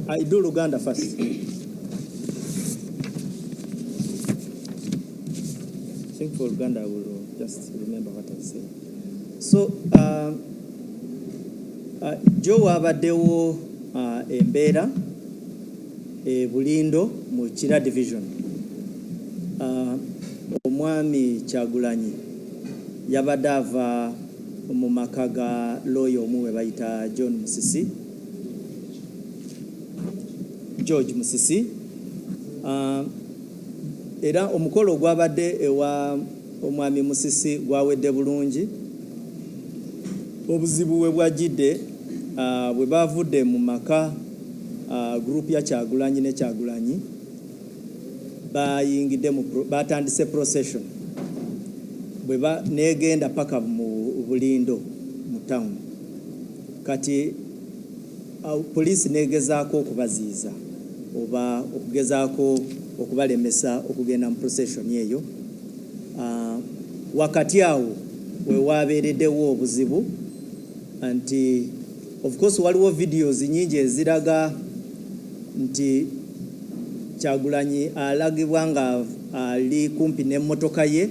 I do Luganda first. I think for Luganda I will just remember what I said. So, jjo wabaddewo embeera e Bulindo mu Kira Division. Omwami Kyagulanyi yabadde ava mu maka ga lawyer omu we bayita John Musisi, George Musisi. Era omukolo ogwabadde ewa omwami Musisi gwawedde bulungi. Obuzibu we bwajjidde bwe bavudde mu maka, group ya Kyagulanyi ne Kyagulanyi bayingidde mu batandise procession bwe negenda paka mu Bulindo mu town. Kati poliisi negezaako okubaziyiza oba okugezaako okubalemesa okugenda mu procession eyo. Wakati awo we wabeereddewo obuzibu nti of course waliwo videos nyingi eziraga nti Kyagulanyi alagibwa nga ali kumpi n'emmotoka ye,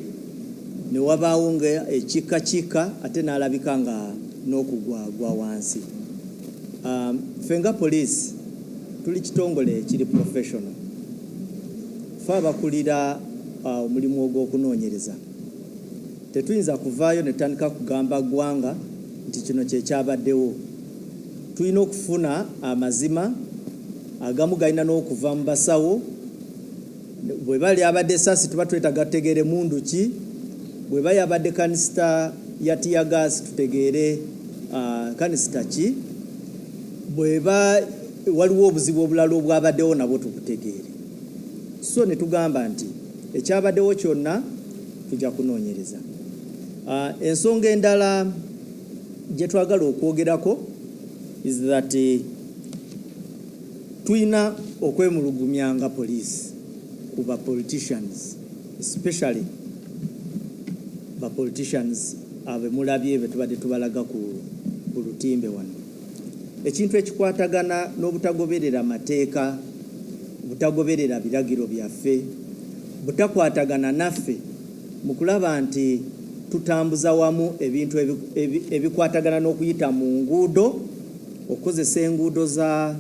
ne wabaawo nga ekikakika ate n'alabika nga n'okugwagwa wansi. Ffe nga poliisi tuli kitongole ekiri professional. Ffe abakulira omulimu ogw'okunoonyereza tetuyinza kuvaayo ne tutandika kugamba ggwanga nti kino kye kyabaddewo. Tulina okufuna amazima agamu galina n'okuva mu basawo. Bwe bali abadde essasi tuba twetaaga tutegeere mundu ki, bweba yabadde canister ya tear gas tutegeere canister ki, bweba waliwo obuzibu obulala obwabaddewo nabwo tubutegeere. So ne tugamba nti ekyabaddewo kyonna tujja kunoonyereza. Ensonga endala gye twagala okwogerako is that tulina okwemulugumya nga poliisi ku ba politicians, especially ba politicians abemulabye be tubadde tubalaga ku lutimbe wano. Ekintu ekikwatagana n'obutagoberera mateeka, butagoberera biragiro byaffe, butakwatagana naffe mu kulaba nti tutambuza wamu ebintu ebikwatagana n'okuyita mu nguudo, okukozesa enguudo za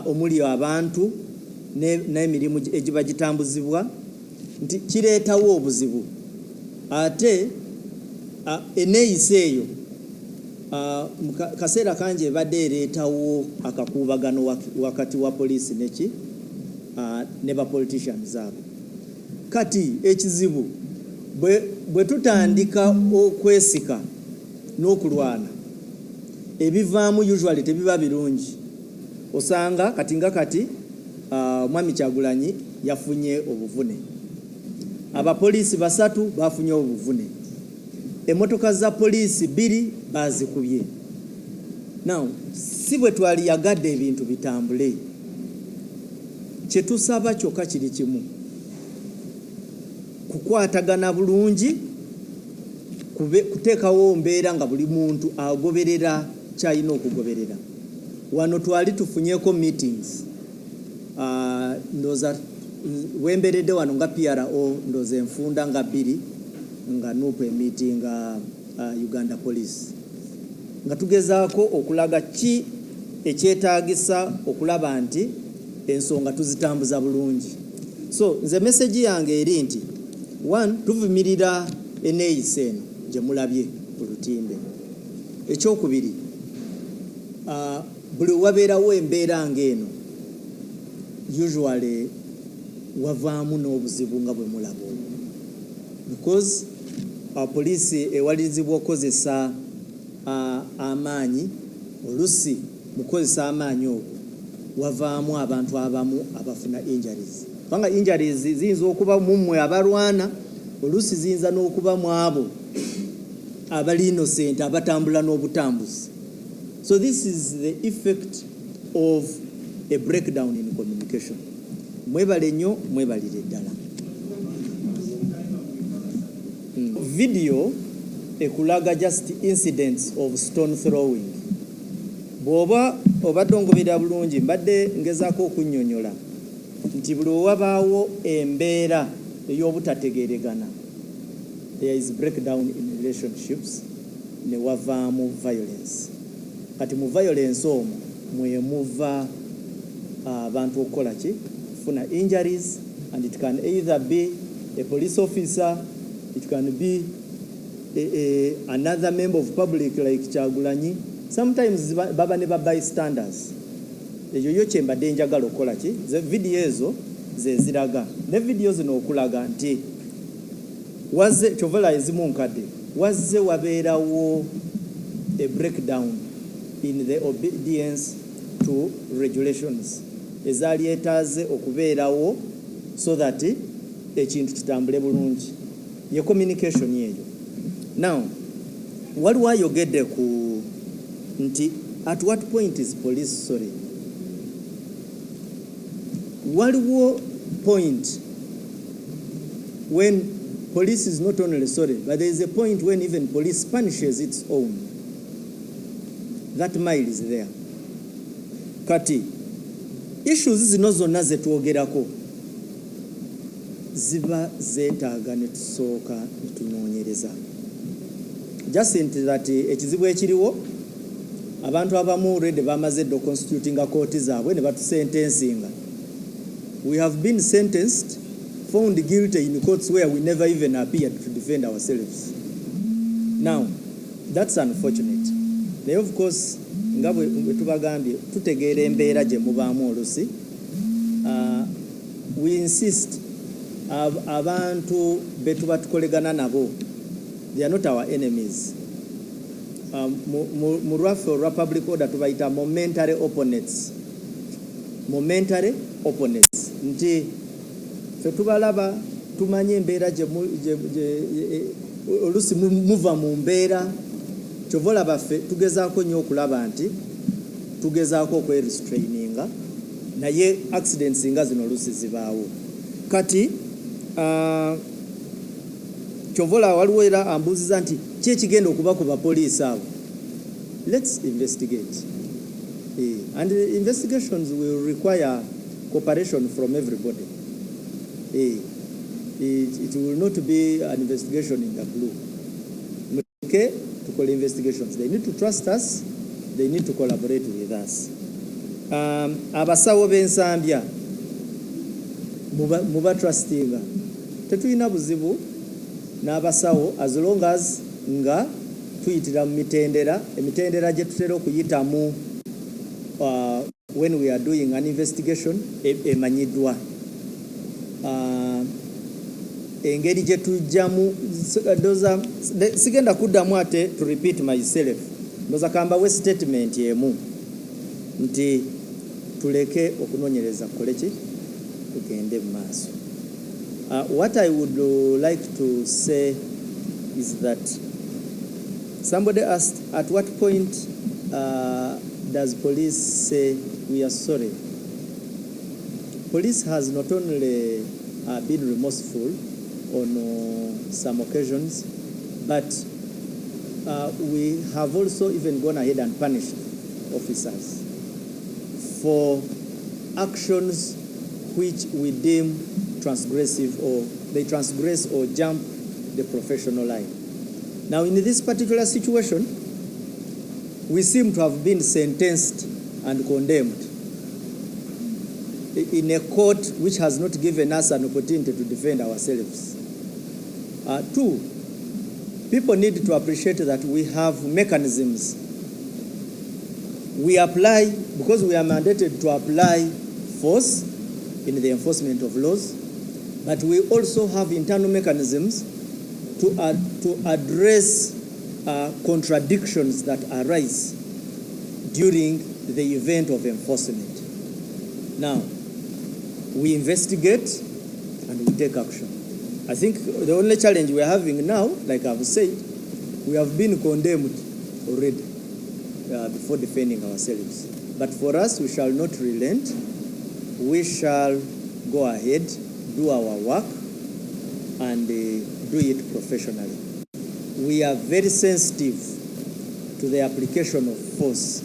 omuli abantu n'emirimu egiba gitambuzibwa, nti kireetawo obuzibu. Ate enneeyisa eyo mu kaseera kangi ebadde ereetawo akakuubagano wakati wa poliisi neki ne ba politicians abo. Kati ekizibu bwe tutandika okwesika n'okulwana, ebivaamu usually tebiba birungi. Osanga kati nga kati Mwami Kyagulanyi yafunye obuvune, abapoliisi 3 bafunye obuvune, emmotoka za poliisi 2 bazikubye. Now si bwe twaliyagadde ebintu bitambule. Kye tusaba kyokka kiri kimu, kukwatagana bulungi, kuteekawo mbeera nga buli muntu agoberera ky'alina okugoberera. Wano twali tufunyeeko meetings, ndowooza wemberedde wano nga PRO, ndowooza enfunda nga 2 nga NUP emeetinga Uganda Police, nga tugezaako okulaga ki ekyetaagisa okulaba nti ensonga tuzitambuza bulungi. So nze message yange eri nti one, tuvumirira enneeyisa eno gye mulabye ku lutimbe. Ekyokubiri, buli wabeerawo embeera ng'eno usually wavaamu n'obuzibu nga bwe mulaba obwo, because poliisi ewalirizibwa okukozesa amaanyi. Olusi mu kukozesa amaanyi okwo wavaamu abantu abamu abafuna injuries, kubanga injuries ziyinza okuba mu mmwe abalwana, oluusi ziyinza n'okuba mu abo abali innocent abatambula n'obutambuzi. So this is the effect of a breakdown in communication. Mwebale nnyo, mwebalire ddala. Video ekulaga just incidents of stone throwing. Bw'oba obadde ongoberera bulungi, mbadde ngezaako okunnyonnyola nti buli wewabaawo embeera ey'obutategeeregana, there is breakdown in relationships, ne wavaamu violence. Kati mu violence omwo mwe muva abantu okukola ki? Kufuna injuries, and it can either be a police officer, it can be another member of public like Kyagulanyi. Sometimes baba ne ba bystanders. Eyo yo kyembadde njagala okukola ki, ze vidiyo ezo ze ziraga, ne vidiyo zino okulaga nti wazze kyovala ezimu nkadde, wazze wabeerawo a breakdown in the obedience to regulations ezaali etaaze okubeerawo so that ekintu kitambule bulungi, ye communication eyo. Now, waliwo ayogedde ku nti at what point is police sorry. Waliwo point when police is not only sorry, but there is a point when even police punishes its own. That mile is there. Kati issues zino zonna zetwogerako ziba zeetaaga ne tusooka ne tunoonyereza, just nti that ekizibu ekiriwo, abantu abamu already bamaze dda oconstitutinga kooti zaabwe ne batusentencinga. We have been sentenced, found guilty in courts where we never even appeared to defend ourselves. Now, that's unfortunate, naye of course nga bwe tubagambye, tutegeera embeera gye mubaamu olusi. We insist abantu be tuba tukolegana nabo, they are not our enemies. Mu lwaffe olwa public order tubayita momentary opponents, momentary opponents, nti ffe tubalaba, tumanye embeera gye olusi muva mu mbeera. Kyova olaba ffe tugezaako nnyo okulaba nti tugezaako okwerestraininga, naye accidents nga zino olusi zibaawo. Kati kyova olaba waliwo era ambuuziza nti ki ekigenda okuba ku bapoliisi abo. Let's investigate. And the investigations will require cooperation from everybody. It will not be an investigation in the blue. Muleke tukole investigations. They need to trust us, they need to collaborate with us. Abasawo b'Ensambya muba trustinga, tetulina buzibu n'abasawo as long as nga tuyitira mu mitendera, emitendera gye tutera okuyitamu when we are doing an investigation emanyiddwa. Engeri gye tujjamu, ndowooza sigenda kuddamu ate to repeat myself. Ndowooza kambawe statement emu nti tuleke okunoonyereza kukole ki, tugende mu maaso. What I would like to say is that somebody asked, at what point does police say we are sorry? Police has not only been remorseful on some occasions, but we have also even gone ahead and punished officers for actions which we deem transgressive, or they transgress or jump the professional line. Now, in this particular situation, we seem to have been sentenced and condemned in a court which has not given us an opportunity to defend ourselves. Two, people need to appreciate that we have mechanisms. We apply, because we are mandated to apply force in the enforcement of laws, but we also have internal mechanisms to address contradictions that arise during the event of enforcement. Now, we investigate and we take action. I think the only challenge we are having now, like I've said, we have been condemned already before defending ourselves. But for us, we shall not relent. We shall go ahead, do our work, and do it professionally. We are very sensitive to the application of force.